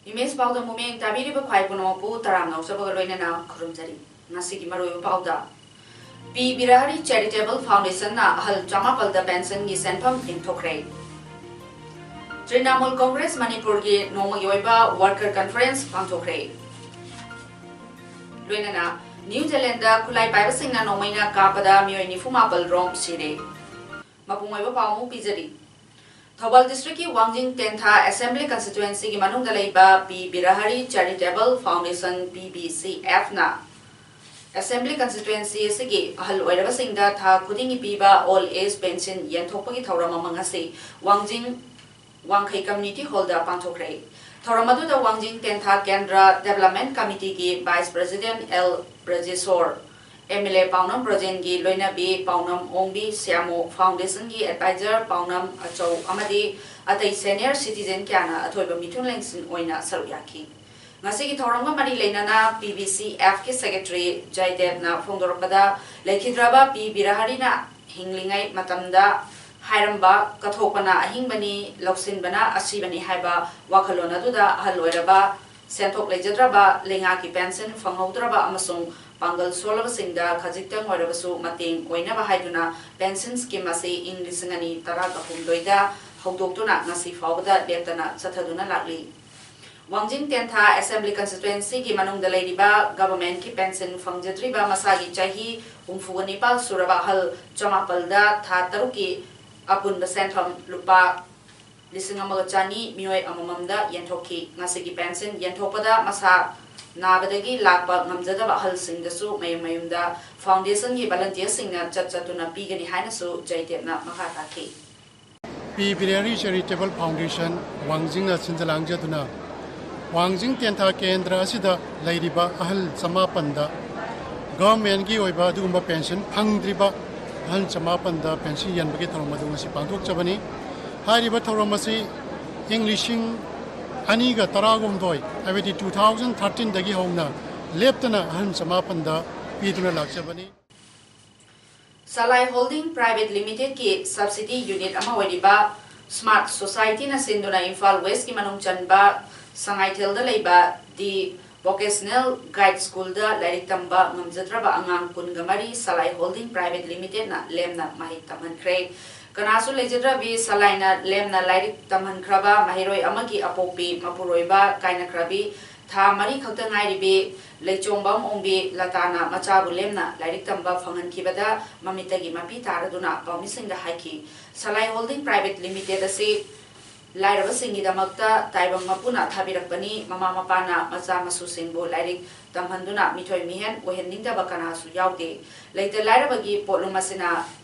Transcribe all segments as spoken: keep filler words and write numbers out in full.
Image ꯄꯥꯎꯗ ꯃꯨꯃꯦꯡ ꯇꯥꯕꯤꯔꯤꯕ ꯈ꯭ꯋꯥꯏ ꯄꯨꯝꯅꯃꯛꯄꯨ ꯇꯔꯥꯝꯅ ꯑꯣꯛꯆꯕꯒ ꯂꯣꯏꯅꯅ ꯈꯨꯔꯨꯝꯖꯔꯤ꯫ ꯉꯁꯤꯒꯤ ꯃꯔꯨꯑꯣꯏꯕ ꯄꯥꯎꯗ, ꯄꯤ ꯕꯤꯔꯍꯔꯤ ꯆꯦꯔꯤꯇꯦꯕꯜ ꯐꯥꯎꯟꯗꯦꯁꯟꯅ ꯑꯍꯜ ꯆꯃꯥꯄꯜꯗ ꯄꯦꯟꯁꯟꯒꯤ ꯁꯦꯟꯐꯝ ꯌꯦꯟꯊꯣꯛꯈ꯭ꯔꯦ꯫ ꯇ꯭ꯔꯤꯅꯥꯃꯨꯜ ꯀꯣꯡꯒ꯭ꯔꯦꯁ ꯃꯅꯤꯄꯨꯔꯒꯤ ꯅꯣꯡꯃꯒꯤ ꯑꯣꯏꯕ ꯋꯥꯔꯀꯔ ꯀꯟꯐꯔꯦꯟꯁ ꯄꯥꯡꯊꯣꯛꯈ꯭ꯔꯦ꯫ ꯂꯣꯏꯅꯅ ꯅ꯭ꯌꯨ ꯖꯤꯂꯦꯟꯗ ꯈꯨꯠꯂꯥꯏ ꯄꯥꯏꯕꯁꯤꯡꯅ ꯅꯣꯡꯃꯩꯅ ꯀꯥꯞꯄꯗ ꯃꯤꯑꯣꯏ ꯅꯤꯐꯨ ꯃꯥꯄꯜ ꯔꯣꯝ ꯁꯤꯔꯦ꯫ ꯃꯄꯨꯡ ꯑꯣꯏꯕ ꯄꯥꯎ ꯑꯃꯨꯛ ꯄꯤꯖꯔꯤ꯫ ꯊꯧꯕꯥꯜ ꯗꯤꯁꯇ꯭ꯔꯤꯛꯀꯤ ꯋꯥꯡꯖꯤꯡ ꯇꯦꯟꯊꯥ ꯑꯦꯁꯦꯝꯕ꯭ꯂꯤ ꯀꯟꯁꯇꯤꯇ꯭ꯋꯦꯟꯁꯤꯒꯤ ꯃꯅꯨꯡꯗ ꯂꯩꯕ P Birahari charitable foundation, P B C ꯑꯦꯐꯅ ꯑꯦꯁꯦꯝꯕ꯭ꯂꯤ ꯀꯟꯁꯇꯤꯇ꯭ꯋꯦꯟꯁꯤ ꯑꯁꯤꯒꯤ ꯑꯍꯜ ꯑꯣꯏꯔꯕꯁꯤꯡꯗ ꯊꯥ ꯈꯨꯗꯤꯡꯒꯤ ꯄꯤꯕ ꯑꯣꯜ ꯑꯦꯖ ꯄꯦꯟꯁꯤꯟ ꯌꯦꯟꯊꯣꯛꯄꯒꯤ ꯊꯧꯔꯝ ꯑꯃ ꯉꯁꯤ ꯋꯥꯡꯖꯤꯡ ꯋꯥꯡꯈꯩ ꯀꯝꯃ꯭ꯌꯨꯅꯤꯇꯤ ꯍꯣꯜꯗ ꯄꯥꯡꯊꯣꯛꯈ꯭ꯔꯦ꯫ ꯊꯧꯔꯝ ꯑꯗꯨꯗ ꯋꯥꯡꯖꯤꯡ ꯇꯦꯟꯊꯥ ꯀꯦꯟꯗ꯭ꯔ ꯗꯦꯕꯂꯞꯃꯦꯟ ꯀꯃꯤꯇꯤꯒꯤ vice president L Brajeshor, M L A Paonam ꯕ꯭ꯔꯣꯖꯦꯟꯒꯤ ꯂꯣꯏꯅꯕꯤ ꯄꯥꯎꯅꯝ ꯑꯣꯡꯕꯤ ꯁ꯭ꯌꯥꯃꯣ, ꯐꯥꯎꯟꯗꯦꯁꯟꯒꯤ ꯑꯦꯗꯚꯥꯏꯖꯔ ꯄꯥꯎꯅꯝ ꯑꯆꯧ ꯑꯃꯗꯤ ꯑꯇꯩ ꯁꯦꯅꯤꯌꯔ ꯁꯤꯇꯤꯖꯦꯟ ꯀꯌꯥꯅ ꯑꯊꯣꯏꯕ ꯃꯤꯊꯨꯡ ꯂꯦꯡꯁꯤꯟ ꯑꯣꯏꯅ ꯁꯔꯨꯛ ꯌꯥꯈꯤ꯫ ꯉꯁꯤꯒꯤ ꯊꯧꯔꯝꯒ ꯃꯔꯤ ꯂꯩꯅꯅ ꯄꯤ ꯕꯤ ꯁꯤ ꯑꯦꯐꯀꯤ ꯁꯦꯀ꯭ꯔꯦꯇꯔꯤ ꯖꯌꯗꯦꯕꯅ ꯐꯣꯡꯗꯣꯔꯛꯄꯗ, ꯂꯩꯈꯤꯗ꯭ꯔꯕ ꯄꯤ ꯕꯤꯔꯍꯔꯤꯅ ꯍꯤꯡꯂꯤꯉꯩ ꯃꯇꯝꯗ ꯍꯥꯏꯔꯝꯕ, "ꯀꯠꯊꯣꯛꯄꯅ ꯑꯍꯤꯡꯕꯅꯤ, ꯂꯧꯁꯤꯟꯕꯅ ꯑꯁꯤꯕꯅꯤ" ꯍꯥꯏꯕ ꯋꯥꯈꯜꯂꯣꯟ ꯑꯗꯨꯗ ꯑꯍꯜ ꯑꯣꯏꯔꯕ, ꯁꯦꯟꯊꯣꯛ ꯂꯩꯖꯗ꯭ꯔꯕ, ꯂꯩꯉꯥꯛꯀꯤ ꯄꯦꯟꯁꯟ ꯐꯪꯍꯧꯗ꯭ꯔꯕ ꯑꯃꯁꯨꯡ ꯄꯥꯡꯒꯜ ꯁꯣꯜꯂꯕꯁꯤꯡꯗ ꯈꯖꯤꯛꯇꯪ ꯑꯣꯏꯔꯕꯁꯨ ꯃꯇꯦꯡ ꯑꯣꯏꯅꯕ ꯍꯥꯏꯗꯨꯅ ꯄꯦꯟꯁꯟ ꯁ꯭ꯀꯤꯝ ꯑꯁꯤ ꯏꯪ ꯂꯤꯁꯤꯡ ꯑꯅꯤ ꯇꯔꯥꯒ ꯍꯨꯝꯗꯣꯏꯗ ꯍꯧꯗꯣꯛꯇꯨꯅ ꯉꯁꯤ ꯐꯥꯎꯕꯗ ꯂꯦꯞꯇꯅ ꯆꯠꯊꯗꯨꯅ ꯂꯥꯛꯂꯤ꯫ ꯋꯥꯡꯖꯤꯡ ꯇꯦꯟꯊꯥ ꯑꯦꯁꯦꯝꯕ꯭ꯂꯤ ꯀꯟꯁꯇꯤꯇ꯭ꯋꯦꯟꯁꯤꯒꯤ ꯃꯅꯨꯡꯗ ꯂꯩꯔꯤꯕ ꯒꯚꯔꯟꯃꯦꯟꯠꯀꯤ ꯄꯦꯟꯁꯟ ꯐꯪꯖꯗ꯭ꯔꯤꯕ ꯃꯁꯥꯒꯤ ꯆꯍꯤ ꯍꯨꯝꯐꯨꯒ ꯅꯤꯄꯥꯜ ꯁꯨꯔꯕ ꯑꯍꯜ ꯆꯃꯥꯄꯜꯗ ꯊꯥ ꯇꯔꯨꯛꯀꯤ ꯑꯄꯨꯟꯕ ꯁꯦꯟꯐꯝ ꯂꯨꯄꯥ ꯂꯤꯁꯤꯡ ꯑꯃꯒ ꯆꯅꯤ ꯃꯤꯑꯣꯏ ꯑꯃꯃꯝꯗ ꯌꯦꯟꯊꯣꯛꯈꯤ꯫ ꯉꯁꯤꯒꯤ ꯄꯦꯟꯁꯟ ꯌꯦꯟꯊꯣꯛꯄꯗ ꯃꯁꯥ ꯅꯥꯕꯗꯒꯤ ꯂꯥꯛꯄ ꯉꯝꯖꯗꯕ ꯑꯍꯜꯁꯤꯡꯗꯁꯨ ꯃꯌꯨꯝ ꯃꯌꯨꯝꯗ ꯐꯥꯎꯟꯗꯦꯁꯟꯒꯤ ꯚꯂꯟꯇꯤꯌꯔꯁꯤꯡꯅ ꯆꯠ ꯆꯠꯇꯨꯅ ꯄꯤꯒꯅꯤ ꯍꯥꯏꯅꯁꯨ ꯖꯌꯗꯦꯕꯅ ꯃꯈꯥ ꯇꯥꯈꯤ꯫ ꯄꯤ ꯕꯤꯔꯍꯔꯤ ꯆꯦꯔꯤꯇꯦꯕꯜ ꯐꯥꯎꯟꯗꯦꯁꯟ ꯋꯥꯡꯖꯤꯡꯅ ꯁꯤꯟꯖ ꯂꯥꯡꯖꯗꯨꯅ ꯋꯥꯡꯖꯤꯡ ꯇꯦꯟꯊꯥ ꯀꯦꯟꯗ꯭ꯔ ꯑꯁꯤꯗ ꯂꯩꯔꯤꯕ ꯑꯍꯜ ꯆꯃꯥꯄꯟꯗ ꯒꯚꯔꯟꯃꯦꯟꯠꯀꯤ ꯑꯣꯏꯕ ꯑꯗꯨꯒꯨꯝꯕ ꯄꯦꯟꯁꯟ ꯐꯪꯗ꯭ꯔꯤꯕ ꯑꯍꯜ ꯆꯃꯥꯄꯟꯗ ꯄꯦꯟꯁꯟ ꯌꯦꯟꯕꯒꯤ ꯊꯧꯔꯝ ꯑꯗꯨ ꯉꯁꯤ ꯄꯥꯡꯊꯣꯛꯆꯕꯅꯤ꯫ ꯍꯥꯏꯔꯤꯕ ꯊꯧꯔꯝ ꯑꯁꯤ ꯏꯪ ꯂꯤꯁꯤꯡ ꯑꯅꯤꯒ ꯇꯔꯥꯍꯨꯝꯗꯣꯏ, ꯍꯥꯏꯕꯗꯤ two thousand thirteenꯗꯒꯤ ꯍꯧꯅ ꯂꯦꯞꯇꯅ ꯑꯍꯜ ꯆꯃꯥꯄꯟꯗ ꯄꯤꯗꯨꯅ ꯂꯥꯛꯆꯕꯅꯤ꯫ ꯁꯂꯥꯏ ꯍꯣꯜꯗꯤꯡ ꯄ꯭ꯔꯥꯏꯚꯦꯠ ꯂꯤꯃꯤꯇꯦꯗꯀꯤ ꯁꯕꯁꯤꯗꯤ ꯌꯨꯅꯤꯠ ꯑꯃ ꯑꯣꯏꯔꯤꯕ ꯁ꯭ꯃꯥꯔꯠ ꯁꯣꯁꯥꯏꯇꯤꯅ ꯁꯤꯟꯗꯨꯅ ꯏꯝꯐꯥꯜ ꯋꯦꯁꯀꯤ ꯃꯅꯨꯡ ꯆꯟꯕ ꯁꯉꯥꯏꯊꯦꯜꯗ ꯂꯩꯕ ꯗꯤ ꯚꯣꯀꯦꯁꯅꯦꯜ ꯒꯥꯏꯗ ꯁ꯭ꯀꯨꯜꯗ ꯂꯥꯏꯔꯤꯛ ꯇꯝꯕ ꯉꯝꯖꯗ꯭ꯔꯕ ꯑꯉꯥꯡ ꯀꯨꯟꯒ ꯃꯔꯤ ꯁꯂꯥꯏ ꯍꯣꯜꯗꯤꯡ ꯄ꯭ꯔꯥꯏꯚꯦꯠ ꯂꯤꯃꯤꯇꯦꯗꯅ ꯂꯦꯝꯅ ꯃꯍꯩ ꯇꯝꯍꯟꯈ꯭ꯔꯦ꯫ ꯀꯅꯥꯁꯨ ꯂꯩꯖꯗ꯭ꯔꯕꯤ ꯁꯂꯥꯏꯅ ꯂꯦꯝꯅ ꯂꯥꯏꯔꯤꯛ ꯇꯝꯍꯟꯈ꯭ꯔꯕ ꯃꯍꯩꯔꯣꯏ ꯑꯃꯒꯤ ꯑꯄꯣꯛꯄꯤ ꯃꯄꯨꯔꯣꯏꯕ ꯀꯥꯏꯅꯈ꯭ꯔꯕꯤ ꯊꯥ ꯃꯔꯤ ꯈꯛꯇ ꯉꯥꯏꯔꯤꯕꯤ ꯂꯩꯆꯣꯡꯕꯝ ꯑꯣꯡꯕꯤ ꯂꯇꯥꯅ ꯃꯆꯥꯕꯨ ꯂꯦꯝꯅ ꯂꯥꯏꯔꯤꯛ ꯇꯝꯕ ꯐꯪꯍꯟꯈꯤꯕꯗ ꯃꯃꯤꯠꯇꯒꯤ ꯃꯄꯤ ꯇꯥꯔꯗꯨꯅ ꯄꯥꯎꯃꯤꯁꯤꯡꯗ ꯍꯥꯏꯈꯤ꯫ ꯁꯂꯥꯏ ꯍꯣꯜꯗꯤꯡ ꯄ꯭ꯔꯥꯏꯚꯦꯠ ꯂꯤꯃꯤꯇꯦꯗ ꯑꯁꯤ ꯂꯥꯏꯔꯕꯁꯤꯡꯒꯤꯗꯃꯛꯇ ꯇꯥꯏꯕꯪ ꯃꯄꯨꯅ ꯊꯥꯕꯤꯔꯛꯄꯅꯤ꯫ ꯃꯃꯥ ꯃꯄꯥꯅ ꯃꯆꯥ ꯃꯁꯨꯁꯤꯡꯕꯨ ꯂꯥꯏꯔꯤꯛ ꯇꯝꯍꯟꯗꯨꯅ ꯃꯤꯊꯣꯏ ꯃꯤꯍꯦꯟ ꯑꯣꯏꯍꯟꯅꯤꯡꯗꯕ ꯀꯅꯥꯁꯨ ꯌꯥꯎꯗꯦ꯫ ꯂꯩꯇ ꯂꯥꯏꯔꯕꯒꯤ ꯄꯣꯠꯂꯨꯝ ꯑꯁꯤꯅ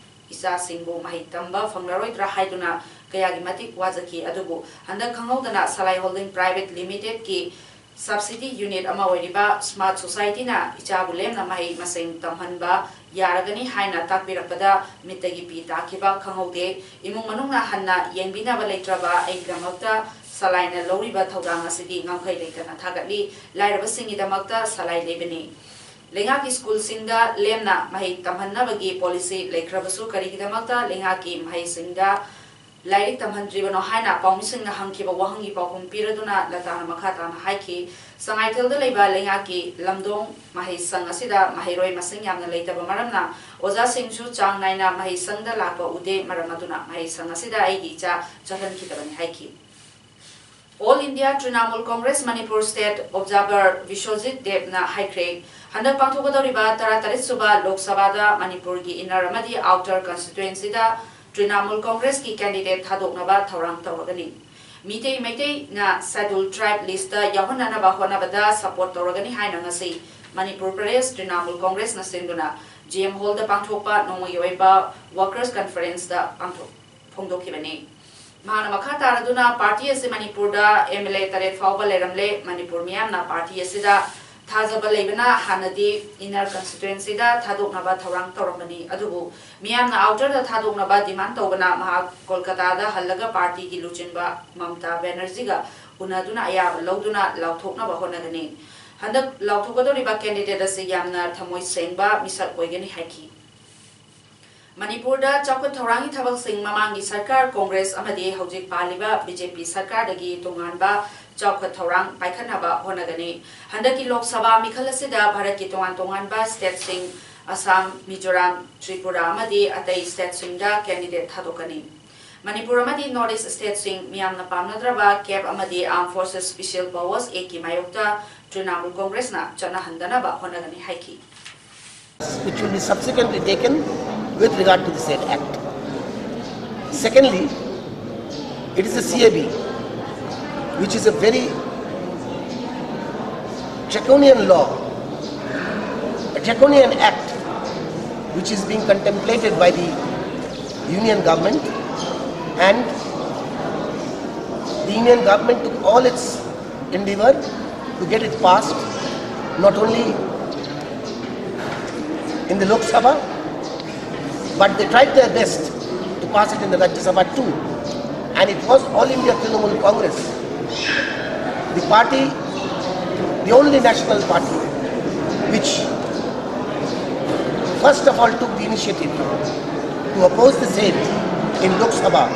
ꯏꯆꯥꯁꯤꯡꯕꯨ ꯃꯍꯩ ꯇꯝꯕ ꯐꯪꯂꯔꯣꯏꯗ꯭ꯔꯥ ꯍꯥꯏꯗꯨꯅ ꯀꯌꯥꯒꯤ ꯃꯇꯤꯛ ꯋꯥꯖꯈꯤ꯫ ꯑꯗꯨꯕꯨ ꯍꯟꯗꯛ ꯈꯪꯍꯧꯗꯅ ꯁꯂꯥꯏ ꯍꯣꯜꯗꯤꯡ ꯄ꯭ꯔꯥꯏꯚꯦꯠ ꯂꯤꯃꯤꯇꯦꯗꯀꯤ ꯁꯕꯁꯤꯗꯤ ꯌꯨꯅꯤꯠ ꯑꯃ ꯑꯣꯏꯔꯤꯕ ꯁ꯭ꯃꯥꯔꯠ ꯁꯣꯁꯥꯏꯇꯤꯅ ꯏꯆꯥꯕꯨ ꯂꯦꯝꯅ ꯃꯍꯩ ꯃꯁꯤꯡ ꯇꯝꯍꯟꯕ ꯌꯥꯔꯒꯅꯤ ꯍꯥꯏꯅ ꯇꯥꯛꯄꯤꯔꯛꯄꯗ ꯃꯤꯠꯇꯒꯤ ꯄꯤ ꯇꯥꯈꯤꯕ ꯈꯪꯍꯧꯗꯦ꯫ ꯏꯃꯨꯡ ꯃꯅꯨꯡꯅ ꯍꯟꯅ ꯌꯦꯡꯕꯤꯅꯕ ꯂꯩꯇ꯭ꯔꯕ ꯑꯩꯒꯤꯗꯃꯛꯇ ꯁꯂꯥꯏꯅ ꯂꯧꯔꯤꯕ ꯊꯧꯗꯥꯡ ꯑꯁꯤꯗꯤ ꯉꯝꯈꯩ ꯂꯩꯇꯅ ꯊꯥꯒꯠꯂꯤ꯫ ꯂꯥꯏꯔꯕꯁꯤꯡꯒꯤꯗꯃꯛꯇ ꯁꯂꯥꯏ ꯂꯩꯕꯅꯤ꯫ ꯂꯩꯉꯥꯛꯀꯤ ꯁ꯭ꯀꯨꯜꯁꯤꯡꯗ ꯂꯦꯝꯅ ꯃꯍꯩ ꯇꯝꯍꯟꯅꯕꯒꯤ ꯄꯣꯂꯤꯁꯤ ꯂꯩꯈ꯭ꯔꯕꯁꯨ ꯀꯔꯤꯒꯤꯗꯃꯛꯇ ꯂꯩꯉꯥꯛꯀꯤ ꯃꯍꯩꯁꯤꯡꯗ ꯂꯥꯏꯔꯤꯛ ꯇꯝꯍꯟꯗ꯭ꯔꯤꯕꯅꯣ ꯍꯥꯏꯅ ꯄꯥꯎꯃꯤꯁꯤꯡꯅ ꯍꯪꯈꯤꯕ ꯋꯥꯍꯪꯒꯤ ꯄꯥꯎꯈꯨꯝ ꯄꯤꯔꯗꯨꯅ ꯂꯇꯥꯅ ꯃꯈꯥ ꯇꯥꯅ ꯍꯥꯏꯈꯤ, ꯁꯉꯥꯏꯊꯦꯜꯗ ꯂꯩꯕ ꯂꯩꯉꯥꯛꯀꯤ ꯂꯝꯗꯣꯡ ꯃꯍꯩꯁꯪ ꯑꯁꯤꯗ ꯃꯍꯩꯔꯣꯏ ꯃꯁꯤꯡ ꯌꯥꯝꯅ ꯂꯩꯇꯕ ꯃꯔꯝꯅ ꯑꯣꯖꯥꯁꯤꯡꯁꯨ ꯆꯥꯡ ꯅꯥꯏꯅ ꯃꯍꯩꯁꯪꯗ ꯂꯥꯛꯄ ꯎꯗꯦ꯫ ꯃꯔꯝ ꯑꯗꯨꯅ ꯃꯍꯩꯁꯪ ꯑꯁꯤꯗ ꯑꯩꯒꯤ ꯏꯆꯥ ꯆꯠꯍꯟꯈꯤꯗꯕꯅꯤ ꯍꯥꯏꯈꯤ꯫ All India Trinamool Congress Manipur State Observer Biswajit ꯗꯦꯕꯅ ꯍꯥꯏꯈ꯭ꯔꯦ, ꯍꯟꯗꯛ ꯄꯥꯡꯊꯣꯛꯀꯗꯧꯔꯤꯕ ꯇꯔꯥꯇꯔꯦꯠ ꯁꯨꯕ ꯂꯣꯛ ꯁꯚꯥꯗ ꯃꯅꯤꯄꯨꯔꯒꯤ ꯏꯟꯅꯔ ꯑꯃꯗꯤ ꯑꯥꯎꯇꯔ ꯀꯟꯁꯇꯤꯇ꯭ꯋꯦꯟꯁꯤꯗ ꯇ꯭ꯔꯤꯅꯥꯃꯨꯜ ꯀꯣꯡꯒ꯭ꯔꯦꯁꯀꯤ ꯀꯦꯟꯗꯤꯗꯦꯠ ꯊꯥꯗꯣꯛꯅꯕ ꯊꯧꯔꯥꯡ ꯇꯧꯔꯒꯅꯤ꯫ ꯃꯤꯇꯩ ꯃꯩꯇꯩꯅ ꯁꯦꯗꯨꯜ ꯇ꯭ꯔꯥꯏꯕ ꯂꯤꯁꯇ ꯌꯥꯎꯍꯟꯅꯅꯕ ꯍꯣꯠꯅꯕꯗ ꯁꯄꯣꯔꯠ ꯇꯧꯔꯒꯅꯤ ꯍꯥꯏꯅ ꯉꯁꯤ ꯃꯅꯤꯄꯨꯔ ꯄ꯭ꯔꯗꯦꯁ ꯇ꯭ꯔꯤꯅꯥꯃꯨꯜ ꯀꯣꯡꯒ꯭ꯔꯦꯁꯅ ꯁꯤꯟꯗꯨꯅ ꯖꯤ ꯑꯦꯝ ꯍꯣꯜꯗ ꯄꯥꯡꯊꯣꯛꯄ ꯅꯣꯡꯃꯒꯤ ꯑꯣꯏꯕ ꯋꯥꯀꯔꯁ ꯀꯟꯐꯔꯦꯟꯁꯇ ꯄꯥꯡꯊꯣꯛ-, ꯐꯣꯡꯗꯣꯛꯈꯤꯕꯅꯤ꯫ ꯃꯍꯥꯛꯅ ꯃꯈꯥ ꯇꯥꯔꯗꯨꯅ, ꯄꯥꯔꯇꯤ ꯑꯁꯤ ꯃꯅꯤꯄꯨꯔꯗ ꯑꯦꯝ ꯑꯦꯜ ꯑꯦ ꯇꯔꯦꯠ ꯐꯥꯎꯕ ꯂꯩꯔꯝꯂꯦ꯫ ꯃꯅꯤꯄꯨꯔ ꯃꯤꯌꯥꯝꯅ ꯄꯥꯔꯇꯤ ꯑꯁꯤꯗ ꯊꯥꯖꯕ ꯂꯩꯕꯅ ꯍꯥꯟꯅꯗꯤ ꯏꯟꯅꯔ ꯀꯟꯁꯇꯤꯇ꯭ꯋꯦꯟꯁꯤꯗ ꯊꯥꯗꯣꯛꯅꯕ ꯊꯧꯔꯥꯡ ꯇꯧꯔꯝꯕꯅꯤ꯫ ꯑꯗꯨꯕꯨ ꯃꯤꯌꯥꯝꯅ ꯑꯥꯎꯇꯔꯗ ꯊꯥꯗꯣꯛꯅꯕ ꯗꯤꯃꯥꯟ ꯇꯧꯕꯅ ꯃꯍꯥꯛ ꯀꯣꯜꯀꯇꯥꯗ ꯍꯜꯂꯒ ꯄꯥꯔꯇꯤꯒꯤ ꯂꯨꯆꯤꯡꯕ ꯃꯃꯇꯥ ꯕꯦꯅꯔꯖꯤꯒ ꯎꯅꯗꯨꯅ ꯑꯌꯥꯕ ꯂꯧꯗꯨꯅ ꯂꯥꯎꯊꯣꯛꯅꯕ ꯍꯣꯠꯅꯒꯅꯤ꯫ ꯍꯟꯗꯛ ꯂꯥꯎꯊꯣꯛꯀꯗꯧꯔꯤꯕ ꯀꯦꯟꯗꯤꯗꯦꯠ ꯑꯁꯤ ꯌꯥꯝꯅ ꯊꯃꯣꯏ ꯁꯦꯡꯕ ꯃꯤꯁꯛ ꯑꯣꯏꯒꯅꯤ ꯍꯥꯏꯈꯤ꯫ ꯃꯅꯤꯄꯨꯔꯗ ꯆꯥꯎꯈꯠ ꯊꯧꯔꯥꯡꯒꯤ ꯊꯕꯛꯁꯤꯡ ꯃꯃꯥꯡꯒꯤ ꯁꯔꯀꯥꯔ, ꯀꯣꯡꯒ꯭ꯔꯦꯁ ꯑꯃꯗꯤ ꯍꯧꯖꯤꯛ ꯄꯥꯜꯂꯤꯕ ꯕꯤ ꯖꯦ ꯄꯤ ꯁꯔꯀꯥꯔꯗꯒꯤ ꯇꯣꯉꯥꯟꯕ ꯆꯥꯎꯈꯠ ꯊꯧꯔꯥꯡ ꯄꯥꯏꯈꯠꯅꯕ ꯍꯣꯠꯅꯒꯅꯤ꯫ ꯍꯟꯗꯛꯀꯤ ꯂꯣꯛ ꯁꯚꯥ ꯃꯤꯈꯜ ꯑꯁꯤꯗ ꯚꯥꯔꯠꯀꯤ ꯇꯣꯉꯥꯟ ꯇꯣꯉꯥꯟꯕ ꯁ꯭ꯇꯦꯠꯁꯤꯡ, ꯑꯁꯥꯝ, ꯃꯤꯖꯣꯔꯥꯝ, ꯇ꯭ꯔꯤꯄꯨꯔꯥ ꯑꯃꯗꯤ ꯑꯇꯩ ꯁ꯭ꯇꯦꯠꯁꯤꯡꯗ ꯀꯦꯟꯗꯤꯗꯦꯠ ꯊꯥꯗꯣꯛꯀꯅꯤ꯫ ꯃꯅꯤꯄꯨꯔ ꯑꯃꯗꯤ ꯅꯣꯔꯠ ꯏꯁ ꯁ꯭ꯇꯦꯠꯁꯤꯡ ꯃꯤꯌꯥꯝꯅ ꯄꯥꯝꯅꯗ꯭ꯔꯕ ꯀꯦꯞ ꯑꯃꯗꯤ ꯑꯥꯔꯝ ꯐꯣꯔꯁꯦꯁ ꯁ꯭ꯄꯤꯁꯦꯜ ꯄꯥꯋꯔꯁ ꯑꯦꯛꯀꯤ ꯃꯥꯌꯣꯛꯇ ꯇ꯭ꯔꯤꯅꯥꯃꯨꯜ ꯀꯣꯡꯒ꯭ꯔꯦꯁꯅ ꯆꯠꯅꯍꯟꯗꯅꯕ ꯍꯣꯠꯅꯒꯅꯤ ꯍꯥꯏꯈꯤ꯫ Which will be subsequently taken with regard to the said act. Secondly, it is the C A B, which is a very draconian law, a draconian act, which is being contemplated by the union government, and the union government took all its endeavor to get it passed, not only in the Lok Sabha, but they tried their best to pass it in the Rajya Sabha too. And it was All India Trinamool Congress, the party, the only national party, which first of all took the initiative to oppose the same in Lok Sabha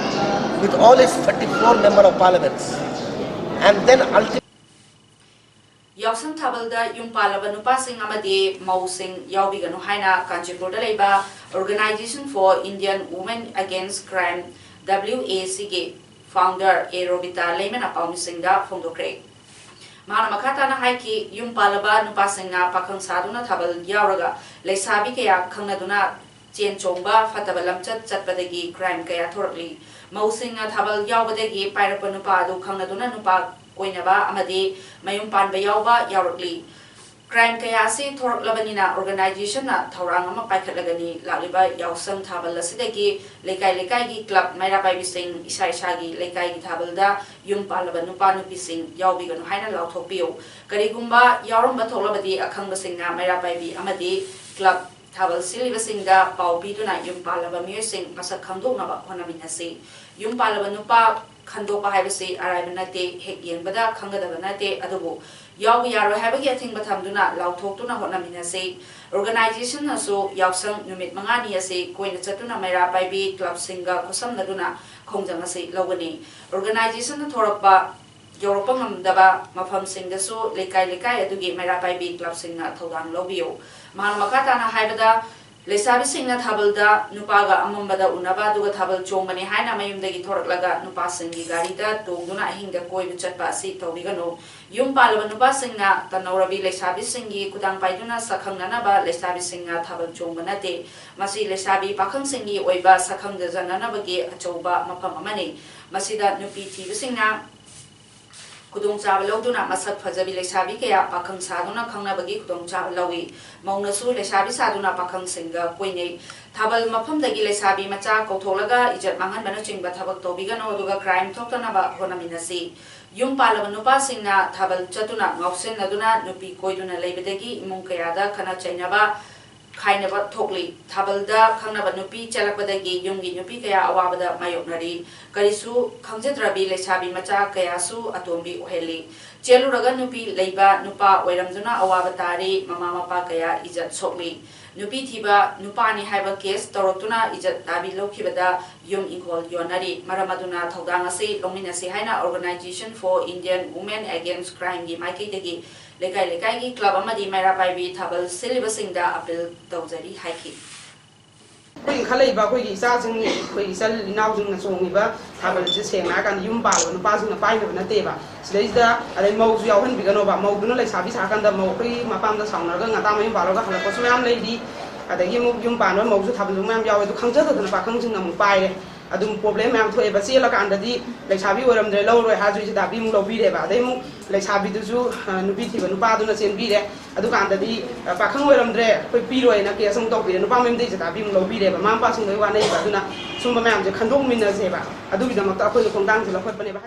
with all its thirty-four member of parliaments, and then ultimately ꯌꯥꯎꯁꯪ ꯊꯥꯕꯜꯗ ꯌꯨꯝ ꯄꯥꯜꯂꯕ ꯅꯨꯄꯥꯁꯤꯡ ꯑꯃꯗꯤ ꯃꯧꯁꯤꯡ ꯌꯥꯎꯕꯤꯒꯅꯨ ꯍꯥꯏꯅ ꯀꯥꯟꯆꯤꯄꯨꯔꯗ ꯂꯩꯕ Organisation for Indian Women Against Crime, W A C ꯒꯤ founder ꯑꯦ ꯔꯣꯕꯤꯇꯥ ꯂꯩꯃꯅ ꯄꯥꯎꯃꯤꯁꯤꯡꯗ ꯐꯣꯡꯗꯣꯛꯈ꯭ꯔꯦ꯫ ꯃꯍꯥꯛꯅ ꯃꯈꯥ ꯇꯥꯅ ꯍꯥꯏꯈꯤ, ꯌꯨꯝ ꯄꯥꯜꯂꯕ ꯅꯨꯄꯥꯁꯤꯡꯅ ꯄꯥꯈꯪ ꯁꯥꯗꯨꯅ ꯊꯥꯕꯜ ꯌꯥꯎꯔꯒ ꯂꯩꯁꯥꯕꯤ ꯀꯌꯥ ꯈꯪꯅꯗꯨꯅ ꯆꯦꯟ ꯆꯣꯡꯕ, ꯐꯠꯇꯕ ꯂꯝꯆꯠ ꯆꯠꯄꯗꯒꯤ crime ꯀꯌꯥ ꯊꯣꯔꯛꯂꯤ꯫ ꯃꯧꯁꯤꯡꯅ ꯊꯥꯕꯜ ꯌꯥꯎꯕꯗꯒꯤ ꯄꯥꯏꯔꯛꯄ ꯅꯨꯄꯥ ꯑꯗꯨ ꯈꯪꯅꯗꯨꯅ ꯅꯨꯄꯥ ꯀꯣꯏꯅꯕ ꯑꯃꯗꯤ ꯃꯌꯨꯝ ꯄꯥꯟꯕ ꯌꯥꯎꯕ ꯌꯥꯎꯔꯛꯂꯤ꯫ Crime ꯀꯌꯥ ꯑꯁꯤ ꯊꯣꯔꯛꯂꯕꯅꯤꯅ organizationꯅ ꯊꯧꯔꯥꯡ ꯑꯃ ꯄꯥꯏꯈꯠꯂꯒꯅꯤ꯫ ꯂꯥꯛꯂꯤꯕ ꯌꯥꯎꯁꯪ ꯊꯥꯕꯜ ꯑꯁꯤꯗꯒꯤ ꯂꯩꯀꯥꯏ ꯂꯩꯀꯥꯏꯒꯤ club ꯃꯩꯔꯥ ꯄꯥꯏꯕꯤꯁꯤꯡ ꯏꯁꯥ ꯏꯁꯥꯒꯤ ꯂꯩꯀꯥꯏꯒꯤ ꯊꯥꯕꯜꯗ ꯌꯨꯝ ꯄꯥꯜꯂꯕ ꯅꯨꯄꯥ ꯅꯨꯄꯤꯁꯤꯡ ꯌꯥꯎꯕꯤꯒꯅꯨ ꯍꯥꯏꯅ ꯂꯥꯎꯊꯣꯛꯄꯤꯌꯨ꯫ ꯀꯔꯤꯒꯨꯝꯕ ꯌꯥꯎꯔꯝꯕ ꯊꯣꯛꯂꯕꯗꯤ ꯑꯈꯪꯕꯁꯤꯡꯅ ꯃꯩꯔꯥ ꯄꯥꯏꯕꯤ ꯑꯃꯗꯤ club ꯊꯥꯕꯜ ꯁꯤꯜꯂꯤꯕꯁꯤꯡꯗ ꯄꯥꯎ ꯄꯤꯗꯨꯅ ꯌꯨꯝ ꯄꯥꯜꯂꯕ ꯃꯤꯑꯣꯏꯁꯤꯡ ꯃꯁꯛ ꯈꯪꯗꯣꯛꯅꯕ ꯍꯣꯠꯅꯃꯤꯟꯅꯁꯤ꯫ ꯌꯨꯝ ꯄꯥꯜꯂꯕ ꯅꯨꯄꯥ ꯈꯟꯗꯣꯛꯄ ꯍꯥꯏꯕꯁꯤ ꯑꯔꯥꯏꯕ ꯅꯠꯇꯦ, ꯍꯦꯛ ꯌꯦꯡꯕꯗ ꯈꯪꯒꯗꯕ ꯅꯠꯇꯦ꯫ ꯑꯗꯨꯕꯨ ꯌꯥꯎꯕ ꯌꯥꯔꯣꯏ ꯍꯥꯏꯕꯒꯤ ꯑꯊꯤꯡꯕ ꯊꯝꯗꯨꯅ ꯂꯥꯎꯊꯣꯛꯇꯨꯅ ꯍꯣꯠꯅꯃꯤꯟꯅꯁꯤ꯫ Organizationꯅꯁꯨ ꯌꯥꯎꯁꯪ ꯅꯨꯃꯤꯠ ꯃꯉꯥꯅꯤ ꯑꯁꯤ ꯀꯣꯏꯅ ꯆꯠꯇꯨꯅ ꯃꯩꯔꯥ ꯄꯥꯏꯕꯤ clubꯁꯤꯡꯒ ꯈꯨꯠꯁꯝꯅꯗꯨꯅ ꯈꯣꯡꯖꯪ ꯑꯁꯤ ꯂꯧꯒꯅꯤ꯫ Organizationꯅ ꯊꯣꯔꯛꯄ ꯌꯧꯔꯛꯄ ꯉꯝꯗꯕ ꯃꯐꯝꯁꯤꯡꯗꯁꯨ ꯂꯩꯀꯥꯏ ꯂꯩꯀꯥꯏ ꯑꯗꯨꯒꯤ ꯃꯩꯔꯥ ꯄꯥꯏꯕꯤ clubꯁꯤꯡꯅ ꯊꯧꯗꯥꯡ ꯂꯧꯕꯤꯌꯨ꯫ ꯃꯍꯥꯛꯅ ꯃꯈꯥ ꯇꯥꯅ ꯍꯥꯏꯕꯗ, ꯂꯩꯁꯥꯕꯤꯁꯤꯡꯅ ꯊꯥꯕꯜꯗ ꯅꯨꯄꯥꯒ ꯑꯃꯝꯕꯗ ꯎꯅꯕ ꯑꯗꯨꯒ ꯊꯥꯕꯜ ꯆꯣꯡꯕꯅꯤ ꯍꯥꯏꯅ ꯃꯌꯨꯝꯗꯒꯤ ꯊꯣꯔꯛꯂꯒ ꯅꯨꯄꯥꯁꯤꯡꯒꯤ ꯒꯥꯔꯤꯗ ꯇꯣꯡꯗꯨꯅ ꯑꯍꯤꯡꯗ ꯀꯣꯏꯕ ꯆꯠꯄ ꯑꯁꯤ ꯇꯧꯕꯤꯒꯅꯨ꯫ ꯌꯨꯝ ꯄꯥꯜꯂꯕ ꯅꯨꯄꯥꯁꯤꯡꯅ ꯇꯟꯅꯧꯔꯕꯤ ꯂꯩꯁꯥꯕꯤꯁꯤꯡꯒꯤ ꯈꯨꯗꯥꯡ ꯄꯥꯏꯗꯨꯅ ꯁꯛꯈꯪꯅꯅꯕ ꯂꯩꯁꯥꯕꯤꯁꯤꯡꯅ ꯊꯥꯕꯜ ꯆꯣꯡꯕ ꯅꯠꯇꯦ꯫ ꯃꯁꯤ ꯂꯩꯁꯥꯕꯤ ꯄꯥꯈꯪꯁꯤꯡꯒꯤ ꯑꯣꯏꯕ ꯁꯛꯈꯪꯖꯅꯅꯕꯒꯤ ꯑꯆꯧꯕ ꯃꯐꯝ ꯑꯃꯅꯤ꯫ ꯃꯁꯤꯗ ꯅꯨꯄꯤ ꯊꯤꯕꯁꯤꯡꯅ ꯈꯨꯗꯣꯡꯆꯥꯕ ꯂꯧꯗꯨꯅ ꯃꯁꯛ ꯐꯖꯕꯤ ꯂꯩꯁꯥꯕꯤ ꯀꯌꯥ ꯄꯥꯈꯪ ꯁꯥꯗꯨꯅ ꯈꯪꯅꯕꯒꯤ ꯈꯨꯗꯣꯡꯆꯥꯕ ꯂꯧꯏ꯫ ꯃꯧꯅꯁꯨ ꯂꯩꯁꯥꯕꯤ ꯁꯥꯗꯨꯅ ꯄꯥꯈꯪꯁꯤꯡꯒ ꯀꯣꯏꯅꯩ꯫ ꯊꯥꯕꯜ ꯃꯐꯝꯗꯒꯤ ꯂꯩꯁꯥꯕꯤ ꯃꯆꯥ ꯀꯧꯊꯣꯛꯂꯒ ꯏꯖꯠ ꯃꯥꯡꯍꯟꯕꯅꯆꯤꯡꯕ ꯊꯕꯛ ꯇꯧꯕꯤꯒꯅꯨ, ꯑꯗꯨꯒ crime ꯊꯣꯛꯇꯅꯕ ꯍꯣꯠꯅꯃꯤꯟꯅꯁꯤ꯫ ꯌꯨꯝ ꯄꯥꯜꯂꯕ ꯅꯨꯄꯥꯁꯤꯡꯅ ꯊꯥꯕꯜ ꯆꯠꯇꯨꯅ ꯉꯥꯎꯁꯤꯟꯅꯗꯨꯅ ꯅꯨꯄꯤ ꯀꯣꯏꯗꯨꯅ ꯂꯩꯕꯗꯒꯤ ꯏꯃꯨꯡ ꯀꯌꯥꯗ ꯈꯠꯅ ꯆꯩꯅꯕ, ꯈꯥꯏꯅꯕ ꯊꯣꯛꯂꯤ꯫ ꯊꯥꯕꯜꯗ ꯈꯪꯅꯕ ꯅꯨꯄꯤ ꯆꯦꯜꯂꯛꯄꯗꯒꯤ ꯌꯨꯝꯒꯤ ꯅꯨꯄꯤ ꯀꯌꯥ ꯑꯋꯥꯕꯗ ꯃꯥꯌꯣꯛꯅꯔꯤ꯫ ꯀꯔꯤꯁꯨ ꯈꯪꯖꯗ꯭ꯔꯕꯤ ꯂꯩꯁꯥꯕꯤ ꯃꯆꯥ ꯀꯌꯥꯁꯨ ꯑꯇꯣꯝꯕꯤ ꯑꯣꯏꯍꯜꯂꯤ꯫ ꯆꯦꯜꯂꯨꯔꯒ ꯅꯨꯄꯤ ꯂꯩꯕ ꯅꯨꯄꯥ ꯑꯣꯏꯔꯝꯗꯨꯅ ꯑꯋꯥꯕ ꯇꯥꯔꯤ꯫ ꯃꯃꯥ ꯃꯄꯥ ꯀꯌꯥ ꯏꯖꯠ ꯁꯣꯛꯂꯤ꯫ ꯅꯨꯄꯤ ꯊꯤꯕ ꯅꯨꯄꯥꯅꯤ ꯍꯥꯏꯕ case ꯇꯧꯔꯛꯇꯨꯅ ꯏꯖꯠ ꯇꯥꯕꯤ ꯂꯧꯈꯤꯕꯗ ꯌꯨꯝ ꯏꯪꯈꯣꯜ ꯌꯣꯟꯅꯔꯤ꯫ ꯃꯔꯝ ꯑꯗꯨꯅ ꯊꯧꯗꯥꯡ ꯑꯁꯤ ꯂꯧꯃꯤꯟꯅꯁꯤ ꯍꯥꯏꯅ Organisation for Indian Women Against Crimeꯒꯤ ꯃꯥꯏꯀꯩꯗꯒꯤ ꯂꯩꯀꯥꯏ ꯂꯩꯀꯥꯏꯒꯤ club ꯑꯃꯗꯤ ꯃꯩꯔꯥ ꯄꯥꯏꯕꯤ ꯊꯥꯕꯜ ꯁꯤꯜꯂꯤꯕꯁꯤꯡꯗ appeal ꯇꯧꯖꯔꯤ ꯍꯥꯏꯈꯤ꯫ ꯑꯩꯈꯣꯏ ꯏꯟꯈꯠꯂꯛꯏꯕ ꯑꯩꯈꯣꯏꯒꯤ ꯏꯆꯥꯁꯤꯡ, ꯑꯩꯈꯣꯏꯒꯤ ꯏꯆꯜ ꯏꯅꯥꯎꯁꯤꯡꯅ ꯆꯣꯡꯉꯤꯕ ꯊꯥꯕꯜꯁꯦ ꯁꯦꯡꯅ ꯍꯥꯏꯔꯀꯥꯟꯗ ꯌꯨꯝ ꯄꯥꯜꯂꯕ ꯅꯨꯄꯥꯁꯤꯡꯅ ꯄꯥꯏꯅꯕ ꯅꯠꯇꯦꯕ꯫ ꯁꯤꯗꯩꯁꯤꯗ ꯑꯗꯩ ꯃꯧꯁꯨ ꯌꯥꯎꯍꯟꯕꯤꯒꯅꯣꯕ꯫ ꯃꯧꯗꯨꯅ ꯂꯩꯁꯥꯕꯤ ꯁꯥꯔꯀꯥꯟꯗ ꯃꯧ ꯑꯩꯈꯣꯏꯒꯤ ꯃꯄꯥꯝꯗ ꯁꯥꯎꯅꯔꯒ ꯉꯟꯇꯥ ꯃꯌꯨꯝ ꯄꯥꯜꯂꯒ ꯍꯜꯂꯛꯄꯁꯨ ꯃꯌꯥꯝ ꯂꯩꯔꯤ꯫ ꯑꯗꯒꯤ ꯑꯃꯨꯛ ꯌꯨꯝ ꯄꯥꯟꯕ ꯃꯧꯁꯨ ꯊꯥꯕꯜꯁꯨ ꯃꯌꯥꯝ ꯌꯥꯎꯋꯦ꯫ ꯑꯗꯨ ꯈꯪꯖꯗꯗꯅ ꯄꯥꯈꯪꯁꯤꯡꯅ ꯑꯃꯨꯛ ꯄꯥꯏꯔꯦ꯫ ꯑꯗꯨꯝ problem ꯃꯌꯥꯝ ꯊꯣꯛꯑꯦꯕ꯫ ꯆꯦꯜꯂꯀꯥꯟꯗꯗꯤ ꯂꯩꯁꯥꯕꯤ ꯑꯣꯏꯔꯝꯗ꯭ꯔꯦ, ꯂꯧꯔꯣꯏ ꯍꯥꯏꯔꯁꯨ ꯏꯆꯦ ꯗꯥꯕꯤ ꯑꯃꯨꯛ ꯂꯧꯕꯤꯔꯦꯕ꯫ ꯑꯗꯩ ꯑꯃꯨꯛ ꯂꯩꯁꯥꯕꯤꯗꯨꯁꯨ, ꯑ, ꯅꯨꯄꯤ ꯊꯤꯕ ꯅꯨꯄꯥꯗꯨꯅ ꯆꯦꯟꯕꯤꯔꯦ꯫ ꯑꯗꯨꯀꯥꯟꯗꯗꯤ, ꯑ, ꯄꯥꯈꯪ ꯑꯣꯏꯔꯝꯗ꯭ꯔꯦ, ꯑꯩꯈꯣꯏ ꯄꯤꯔꯣꯏꯅ ꯀꯦꯁ ꯑꯃꯨꯛ ꯇꯧꯕꯤꯔꯦ꯫ ꯅꯨꯄꯥ ꯃꯌꯨꯝꯗꯒꯤ ꯆꯠꯊꯕꯤ ꯑꯃꯨꯛ ꯂꯧꯕꯤꯔꯦꯕ꯫ ꯃꯃꯥ ꯃꯄꯥꯁꯤꯡ ꯂꯣꯏ ꯋꯥꯅꯩꯕ꯫ ꯑꯗꯨꯅ ꯁꯨꯝꯕ ꯃꯌꯥꯝꯁꯦ ꯈꯟꯗꯣꯛꯃꯤꯟꯅꯁꯦꯕ꯫ ꯑꯗꯨꯒꯤꯗꯃꯛꯇ ꯑꯩꯈꯣꯏꯅ ꯈꯣꯡꯊꯥꯡꯁꯦ ꯂꯧꯈꯠꯄꯅꯦꯕ꯫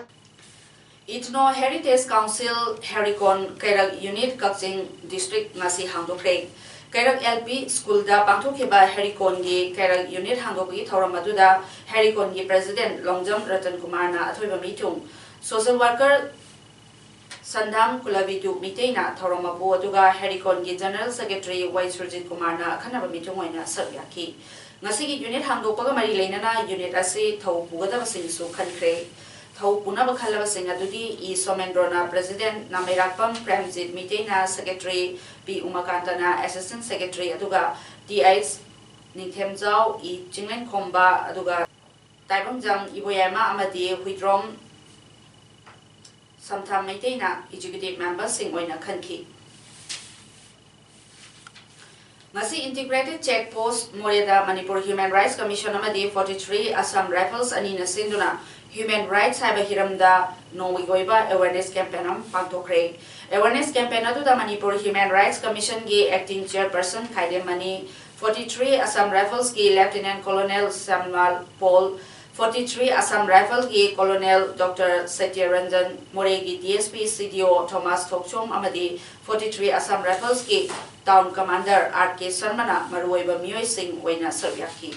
Ethno Heritage Council ꯍꯦꯔꯤꯀꯣꯟ ꯀꯩꯔꯛ ꯌꯨꯅꯤꯠ ꯀꯛꯆꯤꯡ ꯗꯤꯁꯇ꯭ꯔꯤꯛ ꯉꯁꯤ ꯍꯥꯡꯗꯣꯛꯈ꯭ꯔꯦ꯫ ꯀꯩꯔꯛ ꯑꯦꯜ ꯄꯤ ꯁ꯭ꯀꯨꯜꯗ ꯄꯥꯡꯊꯣꯛꯈꯤꯕ ꯍꯦꯔꯤꯀꯣꯟꯒꯤ ꯀꯩꯔꯛ ꯌꯨꯅꯤꯠ ꯍꯥꯡꯗꯣꯛꯄꯒꯤ ꯊꯧꯔꯝ ꯑꯗꯨꯗ ꯍꯦꯔꯤꯀꯣꯟꯒꯤ ꯄ꯭ꯔꯦꯁꯤꯗꯦꯟꯠ ꯂꯣꯡꯖꯝ ꯔꯇꯟ ꯀꯨꯃꯥꯔꯅ ꯑꯊꯣꯏꯕ ꯃꯤꯊꯨꯡ, ꯁꯣꯁꯦꯜ ꯋꯥꯔꯀꯔ ꯁꯟꯗꯥꯝ ꯀꯨꯂꯕꯤꯗꯨ ꯃꯤꯇꯩꯅ ꯊꯧꯔꯝ ꯃꯄꯨ ꯑꯗꯨꯒ ꯍꯦꯔꯤꯀꯣꯟꯒꯤ ꯖꯦꯅꯔꯦꯜ ꯁꯦꯀ꯭ꯔꯦꯇꯔꯤ ꯋꯥꯏ ꯁꯨꯔꯖꯤꯠ ꯀꯨꯃꯥꯔꯅ ꯑꯈꯟꯅꯕ ꯃꯤꯊꯨꯡ ꯑꯣꯏꯅ ꯁꯔꯨꯛ ꯌꯥꯈꯤ꯫ ꯉꯁꯤꯒꯤ ꯌꯨꯅꯤꯠ ꯍꯥꯡꯗꯣꯛꯄꯒ ꯃꯔꯤ ꯂꯩꯅꯅ ꯌꯨꯅꯤꯠ ꯑꯁꯤ ꯊꯧ ꯄꯨꯒꯗꯕꯁꯤꯡꯁꯨ ꯈꯟꯈ꯭ꯔꯦ꯫ ꯊꯧ ꯄꯨꯅꯕ ꯈꯜꯂꯕꯁꯤꯡ ꯑꯗꯨꯗꯤ ꯏ ꯁꯣꯃꯦꯟꯗ꯭ꯔꯣꯅ ꯄ꯭ꯔꯦꯁꯤꯗꯦꯟꯠ, ꯅꯥꯃꯩꯔꯥꯛꯄꯝ ꯄ꯭ꯔꯦꯝꯖꯤꯠ ꯃꯤꯇꯩꯅ ꯁꯦꯀ꯭ꯔꯦꯇꯔꯤ, ꯄꯤ ꯎꯃꯥꯀꯥꯟꯇꯅ ꯑꯦꯁꯤꯁꯇꯦꯟꯠ ꯁꯦꯀ꯭ꯔꯦꯇꯔꯤ ꯑꯗꯨꯒ ꯇꯤ ꯑꯩꯆ ꯅꯤꯡꯊꯦꯝꯖꯥꯎ, ꯏ ꯆꯤꯡꯂꯦꯟꯈꯣꯝꯕ ꯑꯗꯨꯒ ꯇꯥꯏꯕꯪꯖꯝ ꯏꯕꯣꯌꯥꯏꯃ ꯑꯃꯗꯤ ꯍꯨꯏꯗ꯭ꯔꯣꯝ ꯁꯝꯊꯥꯝ ꯃꯩꯇꯩꯅ ꯑꯦꯛꯖꯤꯀ꯭ꯌꯨꯇꯤꯚ ꯃꯦꯝꯕꯔꯁꯤꯡ ꯑꯣꯏꯅ ꯈꯟꯈꯤ꯫ ꯉꯁꯤ ꯏꯟꯇꯤꯒ꯭ꯔꯦꯇꯦꯗ ꯆꯦꯛ ꯄꯣꯁ ꯃꯣꯔꯦꯗ ꯃꯅꯤꯄꯨꯔ ꯍ꯭ꯌꯨꯃꯦꯟ ꯔꯥꯏꯠꯁ ꯀꯃꯤꯁꯟ ꯑꯃꯗꯤ ꯐꯣꯔꯇꯤ ꯊ꯭ꯔꯤ ꯑꯁꯥꯝ ꯔꯥꯏꯐꯜꯁ ꯑꯅꯤꯅ ꯁꯤꯟꯗꯨꯅ ꯍ꯭ꯌꯨꯃꯦꯟ ꯔꯥꯏꯠꯁ ꯍꯥꯏꯕ ꯍꯤꯔꯝꯗ ꯅꯣꯡꯃꯒꯤ ꯑꯣꯏꯕ ꯑꯦꯋꯦꯔꯅꯦꯁ ꯀꯦꯝꯄꯦꯟ ꯑꯃ ꯄꯥꯡꯊꯣꯛꯈ꯭ꯔꯦ꯫ ꯑꯦꯋꯦꯔꯅꯦꯁ ꯀꯦꯝꯄꯦꯟ ꯑꯗꯨꯗ ꯃꯅꯤꯄꯨꯔ ꯍ꯭ꯌꯨꯃꯦꯟ ꯔꯥꯏꯠꯁ ꯀꯃꯤꯁꯟꯒꯤ acting chairperson Khaidem Mani, forty three Assam ꯔꯥꯏꯐꯜꯁꯀꯤ lieutenant colonel Shyamlal Paul, forty three Assam ꯔꯥꯏꯐꯜꯁꯀꯤ ꯀꯣꯂꯣꯅꯦꯜ ꯗꯣꯛꯇꯔ ꯁꯇ꯭ꯌꯔꯟꯖꯟ, ꯃꯣꯔꯦꯒꯤ ꯗꯤ ꯑꯦꯁ ꯄꯤ ꯁꯤ ꯗꯤ ꯑꯣ ꯊꯣꯃꯥꯁ ꯊꯣꯛꯆꯣꯝ ꯑꯃꯗꯤ ꯐꯣꯔꯇꯤ ꯊ꯭ꯔꯤ ꯑꯁꯥꯝ ꯔꯥꯏꯐꯜꯁꯀꯤ ꯇꯥꯎꯟ ꯀꯃꯥꯟꯗꯔ ꯑꯥꯔ ꯀꯦ ꯁꯔꯃꯅ ꯃꯔꯨꯑꯣꯏꯕ ꯃꯤꯑꯣꯏꯁꯤꯡ ꯑꯣꯏꯅ ꯁꯔꯨꯛ ꯌꯥꯈꯤ꯫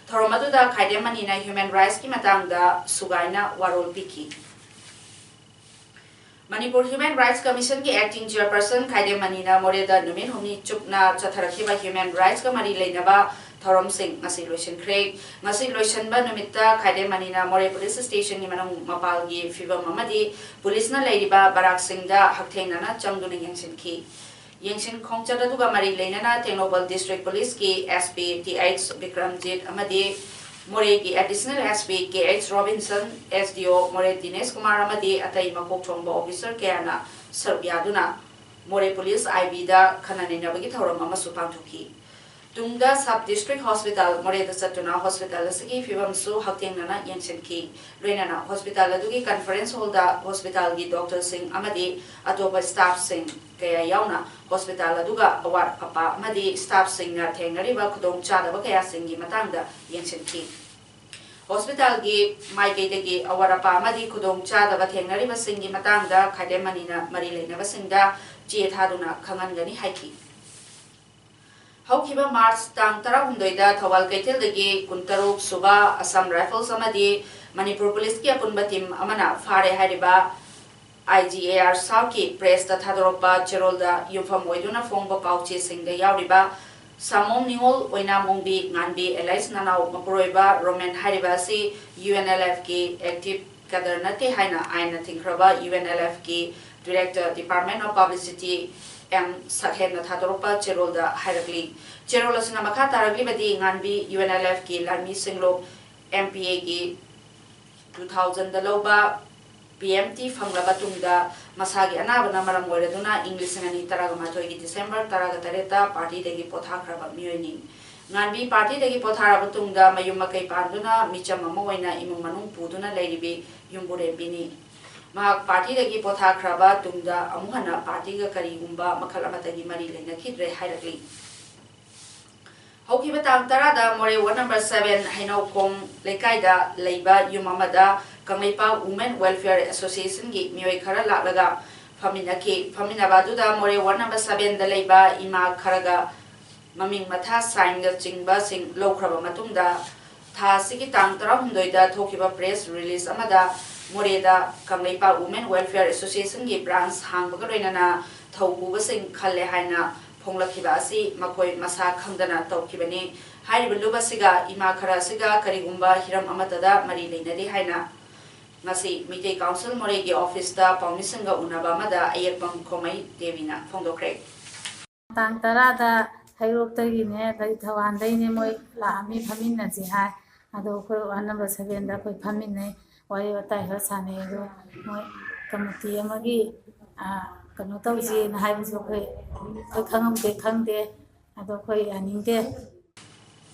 ꯊꯧꯔꯝ ꯑꯗꯨꯗ ꯈꯥꯏꯗꯦꯝ ꯃꯅꯤꯅ ꯍ꯭ꯌꯨꯃꯦꯟ ꯔꯥꯏꯠꯁꯀꯤ ꯃꯇꯥꯡꯗ ꯁꯨꯒꯥꯏꯅ ꯋꯥꯔꯣꯜ ꯄꯤꯈꯤ꯫ ꯃꯅꯤꯄꯨꯔ ꯍ꯭ꯌꯨꯃꯦꯟ ꯔꯥꯏꯠꯁ ꯀꯃꯤꯁꯟꯒꯤ ꯑꯦꯛꯇꯤꯡ ꯆꯤꯌꯔꯄꯔꯁꯟ ꯈꯥꯏꯗꯦꯝ ꯃꯅꯤꯅ ꯃꯣꯔꯦꯗ ꯅꯨꯃꯤꯠ ꯍꯨꯝꯅꯤ ꯆꯨꯞꯅ ꯆꯠꯊꯔꯛꯈꯤꯕ ꯍ꯭ꯌꯨꯃꯦꯟ ꯔꯥꯏꯠꯁꯀ ꯃꯔꯤ ꯂꯩꯅꯕ ꯊꯧꯔꯝꯁꯤꯡ ꯉꯁꯤ ꯂꯣꯏꯁꯤꯟꯈ꯭ꯔꯦ꯫ ꯉꯁꯤ ꯂꯣꯏꯁꯤꯟꯕ ꯅꯨꯃꯤꯠꯇ ꯈꯥꯏꯗꯦꯝ ꯃꯅꯤꯅ ꯃꯣꯔꯦ ꯄꯨꯂꯤꯁ ꯁ꯭ꯇꯦꯁꯟꯒꯤ ꯃꯅꯨꯡ ꯃꯄꯥꯜꯒꯤ ꯐꯤꯕꯝ ꯑꯃꯗꯤ ꯄꯨꯂꯤꯁꯅ ꯂꯩꯔꯤꯕ ꯕꯔꯥꯛꯁꯤꯡꯗ ꯍꯛꯊꯦꯡꯅꯅ ꯆꯪꯗꯨꯅ ꯌꯦꯡꯁꯤꯟꯈꯤ꯫ ꯌꯦꯡꯁꯤꯟ ꯈꯣꯡꯆꯠ ꯑꯗꯨꯒ ꯃꯔꯤ ꯂꯩꯅꯅ ꯇꯦꯡꯅꯧꯄꯜ ꯗꯤꯁꯇ꯭ꯔꯤꯛ ꯄꯨꯂꯤꯁꯀꯤ S P T H Bikramjit ꯑꯃꯗꯤ ꯃꯣꯔꯦꯒꯤ additional S P K H Robinson, S D ꯑꯣ ꯃꯣꯔꯦ ꯗꯤꯅꯦꯁ ꯀꯨꯃꯥꯔ ꯑꯃꯗꯤ ꯑꯇꯩ ꯃꯀꯣꯛ ꯊꯣꯡꯕ ꯑꯣꯐꯤꯁꯔ ꯀꯌꯥꯅ ꯁꯔꯨꯛ ꯌꯥꯗꯨꯅ ꯃꯣꯔꯦ ꯄꯨꯂꯤꯁ ꯑꯥꯏ ꯕꯤꯗ ꯈꯟꯅ ꯅꯩꯅꯕꯒꯤ ꯊꯧꯔꯝ ꯑꯃꯁꯨ ꯄꯥꯡꯊꯣꯛꯈꯤ꯫ ꯇꯨꯡꯗ ꯁꯕ ꯗꯤꯁꯇ꯭ꯔꯤꯛ ꯍꯣꯁꯄꯤꯇꯥꯜ ꯃꯣꯔꯦꯗ ꯆꯠꯇꯨꯅ ꯍꯣꯁꯄꯤꯇꯥꯜ ꯑꯁꯤꯒꯤ ꯐꯤꯕꯝꯁꯨ ꯍꯛꯊꯦꯡꯅꯅ ꯌꯦꯡꯁꯤꯟꯈꯤ꯫ ꯂꯣꯏꯅꯅ ꯍꯣꯁꯄꯤꯇꯥꯜ ꯑꯗꯨꯒꯤ ꯀꯟꯐꯔꯦꯟꯁ ꯍꯣꯜꯗ ꯍꯣꯁꯄꯤꯇꯥꯜꯒꯤ ꯗꯣꯛꯇꯔꯁꯤꯡ ꯑꯃꯗꯤ ꯑꯇꯣꯞꯄ ꯁ꯭ꯇꯥꯐꯁꯤꯡ ꯀꯌꯥ ꯌꯥꯎꯅ ꯍꯣꯁꯄꯤꯇꯥꯜ ꯑꯗꯨꯒ ꯑꯋꯥꯠ ꯑꯄꯥ ꯑꯃꯗꯤ ꯁ꯭ꯇꯥꯐꯁꯤꯡꯅ ꯊꯦꯡꯅꯔꯤꯕ ꯈꯨꯗꯣꯡꯆꯥꯗꯕ ꯀꯌꯥꯁꯤꯡꯒꯤ ꯃꯇꯥꯡꯗ ꯌꯦꯡꯁꯤꯟꯈꯤ꯫ ꯍꯣꯁꯄꯤꯇꯥꯜꯒꯤ ꯃꯥꯏꯀꯩꯗꯒꯤ ꯑꯋꯥꯠ ꯑꯄꯥ ꯑꯃꯗꯤ ꯈꯨꯗꯣꯡꯆꯥꯗꯕ ꯊꯦꯡꯅꯔꯤꯕꯁꯤꯡꯒꯤ ꯃꯇꯥꯡꯗ ꯈꯥꯏꯗꯦꯝ ꯃꯅꯤꯅ ꯃꯔꯤ ꯂꯩꯅꯕꯁꯤꯡꯗ ꯆꯦ ꯊꯥꯗꯨꯅ ꯈꯪꯍꯟꯒꯅꯤ ꯍꯥꯏꯈꯤ꯫ ꯍꯧꯈꯤꯕ ꯃꯥꯔꯆ ꯇꯥꯡ ꯇꯔꯥꯍꯨꯝꯗꯣꯏꯗ ꯊꯧꯕꯥꯜ ꯀꯩꯊꯦꯜꯗꯒꯤ ꯀꯨꯟꯇꯔꯨꯛ ꯁꯨꯕ ꯑꯁꯥꯝ ꯔꯥꯏꯐꯜꯁ ꯑꯃꯗꯤ ꯃꯅꯤꯄꯨꯔ ꯄꯨꯂꯤꯁꯀꯤ ꯑꯄꯨꯟꯕ ꯇꯤꯝ ꯑꯃꯅ ꯐꯥꯔꯦ ꯍꯥꯏꯔꯤꯕ I G A R South ꯀꯤ ꯄ꯭ꯔꯦꯁꯇ ꯊꯥꯗꯣꯔꯛꯄ ꯆꯦꯔꯣꯜꯗ ꯌꯨꯝꯐꯝ ꯑꯣꯏꯗꯨꯅ ꯐꯣꯡꯕ ꯄꯥꯎꯆꯦꯁꯤꯡꯗ ꯌꯥꯎꯔꯤꯕ ꯁꯥꯃꯣꯝ ꯅꯤꯉꯣꯜ ꯑꯣꯏꯅꯥꯝ ꯃꯣꯡꯕꯤ ꯉꯥꯟꯕꯤ alias ꯅꯅꯥꯎ ꯃꯄꯨꯔꯣꯏꯕ ꯔꯣꯃꯦꯟ ꯍꯥꯏꯔꯤꯕ ꯑꯁꯤ U N L F ꯀꯤ active cadre ꯅꯠꯇꯦ ꯍꯥꯏꯅ ꯑꯥꯏꯟꯅ ꯊꯤꯡꯈ꯭ꯔꯕ U N L F ꯀꯤ Director Department of Publicity M ꯁꯛꯍꯦꯟꯅ ꯊꯥꯗꯣꯔꯛꯄ ꯆꯦꯔꯣꯜꯗ ꯍꯥꯏꯔꯛꯂꯤ꯫ ꯆꯦꯔꯣꯜ ꯑꯁꯤꯅ ꯃꯈꯥ ꯇꯥꯔꯛꯂꯤꯕꯗꯤ ꯉꯥꯟꯕꯤ U N L F ꯀꯤ ꯂꯥꯟꯃꯤ ꯁꯤꯡꯂꯣꯞ M P A ꯒꯤ two thousand ꯗ ꯂꯧꯕ P M T ꯐꯪꯂꯕ ꯇꯨꯡꯗ ꯃꯁꯥꯒꯤ ꯑꯅꯥꯕꯅ ꯃꯔꯝ ꯑꯣꯏꯔꯗꯨꯅ ꯏꯪ ꯂꯤꯁꯤꯡ ꯑꯅꯤ ꯇꯔꯥꯃꯥꯊꯣꯏꯒꯤ ꯗꯤꯁꯦꯝꯕꯔ ꯇꯔꯥꯒ ꯇꯔꯦꯠꯇ ꯄꯥꯔꯇꯤꯗꯒꯤ ꯄꯣꯊꯥꯈ꯭ꯔꯕ ꯃꯤꯑꯣꯏꯅꯤ꯫ ꯉꯥꯟꯕꯤ ꯄꯥꯔꯇꯤꯗꯒꯤ ꯄꯣꯊꯥꯔꯕ ꯇꯨꯡꯗ ꯃꯌꯨꯝ ꯃꯀꯩ ꯄꯥꯟꯗꯨꯅ ꯃꯤꯆꯝ ꯑꯃ ꯑꯣꯏꯅ ꯏꯃꯨꯡ ꯃꯅꯨꯡ ꯄꯨꯗꯨꯅ ꯂꯩꯔꯤꯕꯤ ꯌꯨꯝꯕꯨꯔꯦꯝꯕꯤꯅꯤ꯫ ꯃꯍꯥꯛ ꯄꯥꯔꯇꯤꯗꯒꯤ ꯄꯣꯊꯥꯈ꯭ꯔꯕ ꯇꯨꯡꯗ ꯑꯃꯨꯛ ꯍꯟꯅ ꯄꯥꯔꯇꯤꯒ ꯀꯔꯤꯒꯨꯝꯕ ꯃꯈꯜ ꯑꯃꯠꯇꯒꯤ ꯃꯔꯤ ꯂꯩꯅꯈꯤꯗ꯭ꯔꯦ ꯍꯥꯏꯔꯛꯂꯤ꯫ ꯍꯧꯈꯤꯕ ꯇꯥꯡ ꯇꯔꯥꯗ ꯃꯣꯔꯦ ward number seven ꯍꯩꯅꯧꯈꯣꯡ ꯂꯩꯀꯥꯏꯗ ꯂꯩꯕ ꯌꯨꯝ ꯑꯃꯗ ꯀꯪꯂꯩꯄꯥꯛ Women Welfare Association ꯒꯤ ꯃꯤꯑꯣꯏ ꯈꯔ ꯂꯥꯛꯂꯒ ꯐꯝꯃꯤꯟꯅꯈꯤ꯫ ꯐꯝꯃꯤꯟꯅꯕ ꯑꯗꯨꯗ ꯃꯣꯔꯦ ward number seven ꯗ ꯂꯩꯕ ꯏꯃꯥ ꯈꯔꯒ ꯃꯃꯤꯡ ꯃꯊꯥ, sign ꯅꯆꯤꯡꯕꯁꯤꯡ ꯂꯧꯈ꯭ꯔꯕ ꯃꯇꯨꯡꯗ ꯊꯥ ꯑꯁꯤꯒꯤ ꯇꯥꯡ ꯇꯔꯥꯍꯨꯝꯗꯣꯏꯗ ꯊꯣꯛꯈꯤꯕ press release ꯑꯃꯗ ꯃꯣꯔꯦꯗ ꯀꯪꯂꯩꯄꯥꯛ Women Welfare Association ꯒꯤ branch ꯍꯥꯡꯕꯒ ꯂꯣꯏꯅꯅ ꯊꯧ ꯄꯨꯕꯁꯤꯡ ꯈꯜꯂꯦ ꯍꯥꯏꯅ ꯐꯣꯡꯂꯛꯈꯤꯕ ꯑꯁꯤ ꯃꯈꯣꯏ ꯃꯁꯥ ꯈꯪꯗꯅ ꯇꯧꯈꯤꯕꯅꯤ꯫ ꯍꯥꯏꯔꯤꯕ ꯂꯨꯞ ꯑꯁꯤꯒ ꯏꯃꯥ ꯈꯔ ꯑꯁꯤꯒ ꯀꯔꯤꯒꯨꯝꯕ ꯍꯤꯔꯝ ꯑꯃꯠꯇꯗ ꯃꯔꯤ ꯂꯩꯅꯗꯦ ꯍꯥꯏꯅ ꯉꯁꯤ ꯃꯤꯇꯩ ꯀꯥꯎꯟꯁꯤꯜ ꯃꯣꯔꯦꯒꯤ ꯑꯣꯐꯤꯁꯇ ꯄꯥꯎꯃꯤꯁꯤꯡꯒ ꯎꯅꯕ ꯑꯃꯗ ꯑꯌꯦꯛꯄꯝ ꯈꯣꯃꯩ ꯗꯦꯕꯤꯅ ꯐꯣꯡꯗꯣꯛꯈ꯭ꯔꯦ꯫ ꯇꯥꯡ ꯇꯔꯥꯗ ꯍꯩꯔꯣꯛꯇꯒꯤꯅꯦ, ꯑꯗꯩ ꯊꯧꯕꯥꯜꯗꯩꯅꯦ, ꯃꯣꯏ ꯂꯥꯛꯑꯝꯃꯤ, ꯐꯝꯃꯤꯟꯅꯁꯤ ꯍꯥꯏ꯫ ꯑꯗꯣ ꯑꯩꯈꯣꯏ ward number seven ꯗ ꯑꯩꯈꯣꯏ ꯐꯝꯃꯤꯟꯅꯩ, ꯋꯥꯔꯤ ꯋꯥꯇꯥꯏ ꯈꯔ ꯁꯥꯟꯅꯩ꯫ ꯑꯗꯣ ꯃꯣꯏ ꯀꯃꯤꯇꯤ ꯑꯃꯒꯤ, ꯑ, ꯀꯩꯅꯣ ꯇꯧꯁꯦꯅ ꯍꯥꯏꯕꯁꯨ ꯑꯩꯈꯣꯏ, ꯑꯩꯈꯣꯏ ꯈꯪꯉꯝꯗꯦ, ꯈꯪꯗꯦ꯫ ꯑꯗꯣ ꯑꯩꯈꯣꯏ ꯌꯥꯅꯤꯡꯗꯦ꯫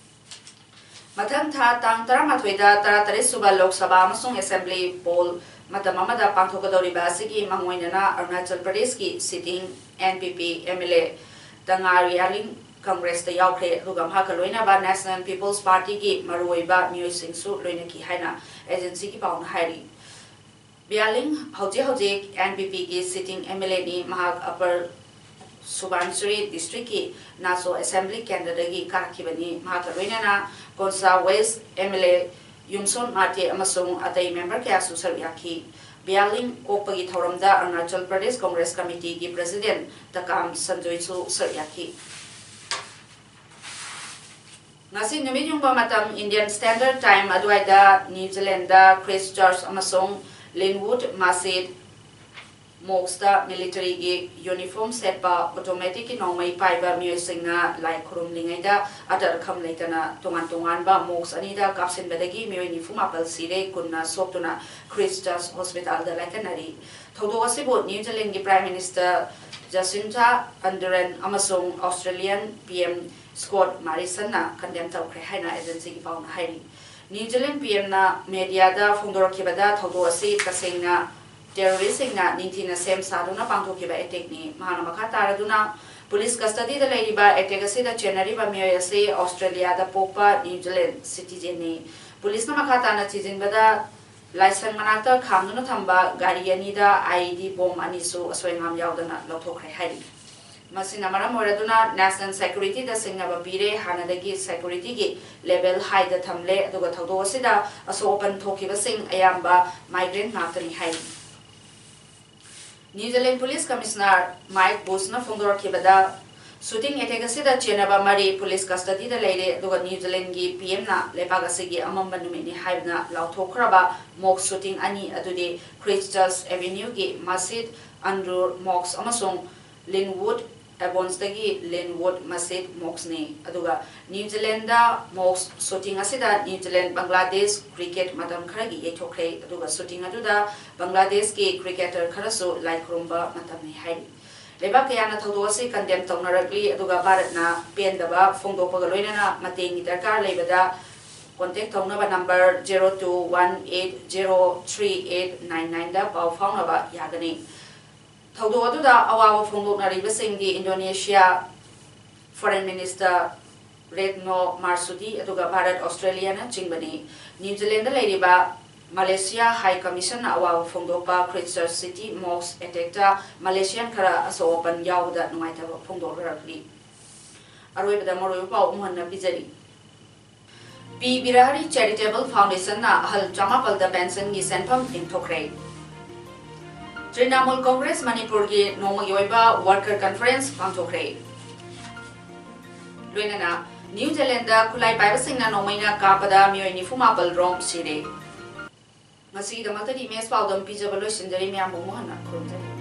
ꯃꯊꯪ ꯊꯥ ꯇꯥꯡ ꯇꯔꯥꯃꯥꯊꯣꯏꯗ ꯇꯔꯥꯇꯔꯦꯠ ꯁꯨꯕ ꯂꯣꯛ ꯁꯚꯥ ꯑꯃꯁꯨꯡ ꯑꯦꯁꯦꯝꯕ꯭ꯂꯤ ꯄꯣꯜ ꯃꯇꯝ ꯑꯃꯗ ꯄꯥꯡꯊꯣꯛꯀꯗꯧꯔꯤꯕ ꯑꯁꯤꯒꯤ ꯃꯥꯡꯑꯣꯏꯅꯅ ꯑꯔꯨꯅꯥꯆꯜ ꯄ꯭ꯔꯗꯦꯁꯀꯤ sitting N P P M L A ꯇꯉꯥ ꯔꯤꯌꯥꯂꯤꯡ ꯀꯪꯒ꯭ꯔꯦꯁꯇ ꯌꯥꯎꯈ꯭ꯔꯦ, ꯑꯗꯨꯒ ꯃꯍꯥꯛꯀ ꯂꯣꯏꯅꯕ National People's Partyꯒꯤ ꯃꯔꯨꯑꯣꯏꯕ ꯃꯤꯑꯣꯏꯁꯤꯡꯁꯨ ꯂꯣꯏꯅꯈꯤ ꯍꯥꯏꯅ agencyꯒꯤ ꯄꯥꯎꯅ ꯍꯥꯏꯔꯤ꯫ ꯕꯤꯌꯥꯂꯤꯡ ꯍꯧꯖꯤꯛ ꯍꯧꯖꯤꯛ N P Pꯒꯤ sitting M L Aꯅꯤ꯫ ꯃꯍꯥꯛ Upper Subansiri districtꯀꯤ Nacho assembly ꯀꯦꯟꯗ꯭ꯔꯗꯒꯤ ꯀꯥꯔꯛꯈꯤꯕꯅꯤ꯫ ꯃꯍꯥꯛꯀ ꯂꯣꯏꯅꯅ Konsa West M L A ꯌꯨꯝꯁꯣꯟ Mate ꯑꯃꯁꯨꯡ ꯑꯇꯩ member ꯀꯌꯥꯁꯨ ꯁꯔꯨꯛ ꯌꯥꯈꯤ꯫ ꯕꯤꯌꯥꯂꯤꯡ ꯀꯣꯛꯄꯒꯤ ꯊꯧꯔꯝꯗ ꯑꯔꯨꯅꯥꯆꯜ ꯄ꯭ꯔꯗꯦꯁ ꯀꯪꯒ꯭ꯔꯦꯁ ꯀꯃꯤꯇꯤꯒꯤ president ꯇꯀꯥꯝ ꯁꯟꯖꯣꯏꯁꯨ ꯁꯔꯨꯛ ꯌꯥꯈꯤ꯫ ꯉꯁꯤ ꯅꯨꯃꯤꯠ ꯌꯨꯡꯕ ꯃꯇꯝ Indian Standard Time ꯑꯗꯨꯋꯥꯏꯗ New Zealandꯗ Christchurch ꯑꯃꯁꯨꯡ Linwood Masjid Mosqueꯇ militaryꯒꯤ uniform ꯁꯦꯠꯄ automaticꯀꯤ ꯅꯣꯡꯃꯩ ꯄꯥꯏꯕ ꯃꯤꯑꯣꯏꯁꯤꯡꯅ ꯂꯥꯏ ꯈꯨꯔꯨꯝꯂꯤꯉꯩꯗ ꯑꯇꯠ ꯑꯈꯝ ꯂꯩꯇꯅ ꯇꯣꯉꯥꯟ ꯇꯣꯉꯥꯟꯕ mosque ꯑꯅꯤꯗ ꯀꯥꯞꯁꯤꯟꯕꯗꯒꯤ ꯃꯤꯑꯣꯏ ꯅꯤꯐꯨ ꯃꯥꯄꯜ ꯁꯤꯔꯦ, ꯀꯨꯟꯅ ꯁꯣꯛꯇꯨꯅ Christchurch hospitalꯗ ꯂꯥꯏꯀꯠꯅꯔꯤ꯫ ꯊꯧꯗꯣꯛ ꯑꯁꯤꯕꯨ New Zealandꯒꯤ Prime Minister Jacinda Ardern ꯑꯃꯁꯨꯡ Australian P M Scott Morrisonꯅ condemn ꯇꯧꯈ꯭ꯔꯦ ꯍꯥꯏꯅ agencyꯒꯤ ꯄꯥꯎꯅ ꯍꯥꯏꯔꯤ꯫ New Zealand P Mꯅ mediaꯗ ꯐꯣꯡꯗꯣꯔꯛꯈꯤꯕꯗ ꯊꯧꯗꯣꯛ ꯑꯁꯤ ꯇꯁꯦꯡꯅ terroristꯁꯤꯡꯅ ꯅꯤꯡꯊꯤꯅ ꯁꯦꯝ ꯁꯥꯗꯨꯅ ꯄꯥꯡꯊꯣꯛꯈꯤꯕ attackꯅꯤ꯫ ꯃꯍꯥꯛꯅ ꯃꯈꯥ ꯇꯥꯔꯗꯨꯅ police custodyꯗ ꯂꯩꯔꯤꯕ attack ꯑꯁꯤꯗ ꯆꯦꯟꯅꯔꯤꯕ ꯃꯤꯑꯣꯏ ꯑꯁꯤ Australiaꯗ ꯄꯣꯛꯄ New Zealand citizenꯅꯤ꯫ Policeꯅ ꯃꯈꯥ ꯇꯥꯅ ꯊꯤꯖꯤꯟꯕꯗ ꯂꯥꯏꯁꯪ ꯃꯅꯥꯛꯇ ꯈꯥꯝꯗꯨꯅ ꯊꯝꯕ ꯒꯥꯔꯤ ꯑꯅꯤꯗ I E D bomb ꯑꯅꯤꯁꯨ ꯑꯁꯣꯏ ꯑꯉꯥꯝ ꯌꯥꯎꯗꯅ ꯂꯧꯊꯣꯛꯈ꯭ꯔꯦ ꯍꯥꯏꯔꯤ꯫ ꯃꯁꯤꯅ ꯃꯔꯝ ꯑꯣꯏꯔꯗꯨꯅ national securityꯗ ꯁꯤꯡꯅꯕ ꯄꯤꯔꯦ, ꯍꯥꯟꯅꯗꯒꯤ securityꯒꯤ level highꯗ ꯊꯝꯂꯦ, ꯑꯗꯨꯒ ꯊꯧꯗꯣꯛ ꯑꯁꯤꯗ ꯑꯁꯣꯛ ꯑꯄꯟ ꯊꯣꯛꯈꯤꯕꯁꯤꯡ ꯑꯌꯥꯝꯕ migrant ꯉꯥꯛꯇꯅꯤ ꯍꯥꯏꯔꯤ꯫ New Zealand Police Commissioner Mike Bushꯅ ꯐꯣꯡꯗꯣꯔꯛꯈꯤꯕꯗ, shooting attack ꯑꯁꯤꯗ ꯆꯦꯟꯅꯕ ꯃꯔꯤ police custodyꯗ ꯂꯩꯔꯦ, ꯑꯗꯨꯒ New Zealandꯒꯤ P Mꯅ ꯂꯩꯕꯥꯛ ꯑꯁꯤꯒꯤ ꯑꯃꯝꯕ ꯅꯨꯃꯤꯠꯅꯤ ꯍꯥꯏꯗꯨꯅ ꯂꯥꯎꯊꯣꯛꯈ꯭ꯔꯕ mosque shooting ꯑꯅꯤ ꯑꯗꯨꯗꯤ Christchurch Avenueꯒꯤ Masjid An-Nur Mosque ꯑꯃꯁꯨꯡ Linwood Abbotsdagꯤ Linwood Masjid Mosqueꯅꯤ꯫ ꯑꯗꯨꯒ New Zealandꯗ mosque shooting ꯑꯁꯤꯗ New Zealand Bangladesh cricket ꯃꯇꯝ ꯈꯔꯒꯤ ꯌꯩꯊꯣꯛꯈ꯭ꯔꯦ, ꯑꯗꯨꯒ shooting ꯑꯗꯨꯗ Bangladeshꯀꯤ cricketer ꯈꯔꯁꯨ ꯂꯥꯏ ꯈꯨꯔꯨꯝꯕ ꯃꯇꯝꯅꯤ ꯍꯥꯏꯔꯤ꯫ ꯂꯩꯕꯥꯛ ꯀꯌꯥꯅ ꯊꯧꯗꯣꯛ ꯑꯁꯤ condemn ꯇꯧꯅꯔꯛꯂꯤ, ꯑꯗꯨꯒ ꯚꯥꯔꯠꯅ ꯄꯦꯟꯗꯕ ꯐꯣꯡꯗꯣꯛꯄꯒ ꯂꯣꯏꯅꯅ ꯃꯇꯦꯡꯒꯤ ꯗꯔꯀꯥꯔ ꯂꯩꯕꯗ contact ꯇꯧꯅꯕ number zero two one eight zero three eight nine nine ꯗ ꯄꯥꯎ ꯐꯥꯎꯅꯕ ꯌꯥꯒꯅꯤ꯫ ꯊꯧꯗꯣꯛ ꯑꯗꯨꯗ ꯑꯋꯥꯕ ꯐꯣꯡꯗꯣꯛꯅꯔꯤꯕꯁꯤꯡꯗꯤ Indonesia Foreign Minister Retno Marsudi ꯑꯗꯨꯒ ꯚꯥꯔꯠ, ꯑꯣꯁꯇ꯭ꯔꯦꯂꯤꯌꯥꯅꯆꯤꯡꯕꯅꯤ꯫ ꯅ꯭ꯌꯨ ꯖꯤꯂꯦꯟꯗ ꯂꯩꯔꯤꯕ ꯃꯂꯦꯁꯤꯌꯥ High Commission ꯅ ꯑꯋꯥꯕ ꯐꯣꯡꯗꯣꯛꯄ Christchurch City Mosque attack ꯇ Malaysian ꯈꯔ ꯑꯁꯣꯛ ꯑꯄꯟ ꯌꯥꯎꯕꯗ ꯅꯨꯡꯉꯥꯏꯇꯕ ꯐꯣꯡꯗꯣꯛꯅꯔꯛꯂꯤ꯫ ꯑꯔꯣꯏꯕꯗ ꯃꯔꯨꯑꯣꯏꯕ ꯄꯥꯎ ꯑꯃꯨꯛ ꯍꯟꯅ ꯄꯤꯖꯔꯤ꯫ ꯄꯤ ꯕꯤꯔꯍꯔꯤ Charitable Foundation ꯅ ꯑꯍꯜ ꯆꯃꯥꯄꯜꯗ pension ꯒꯤ ꯁꯦꯟꯐꯝ ꯌꯦꯟꯊꯣꯛꯈ꯭ꯔꯦ꯫ ꯇ꯭ꯔꯤꯅꯥꯃꯨꯜ ꯀꯣꯡꯒ꯭ꯔꯦꯁ ꯃꯅꯤꯄꯨꯔꯒꯤ ꯅꯣꯡꯃꯒꯤ ꯑꯣꯏꯕ worker conference ꯄꯥꯡꯊꯣꯛꯈ꯭ꯔꯦ꯫ ꯂꯣꯏꯅꯅ ꯅ꯭ꯌꯨ ꯖꯤꯂꯦꯟꯗ ꯈꯨꯠꯂꯥꯏ ꯄꯥꯏꯕꯁꯤꯡꯅ ꯅꯣꯡꯃꯩꯅ ꯀꯥꯞꯄꯗ ꯃꯤꯑꯣꯏ ꯅꯤꯐꯨ ꯃꯥꯄꯜ ꯔꯣꯝ ꯁꯤꯔꯦ꯫ ꯉꯁꯤꯒꯤꯗꯃꯛꯇꯗꯤ ꯏꯃꯦꯖ ꯄꯥꯎꯗꯝ ꯄꯤꯖꯕ ꯂꯣꯏꯁꯤꯟꯖꯔꯤ꯫ ꯃꯌꯥꯝꯕꯨ ꯑꯃꯨꯛ ꯍꯟꯅ ꯈꯨꯔꯨꯝꯖꯔꯤ꯫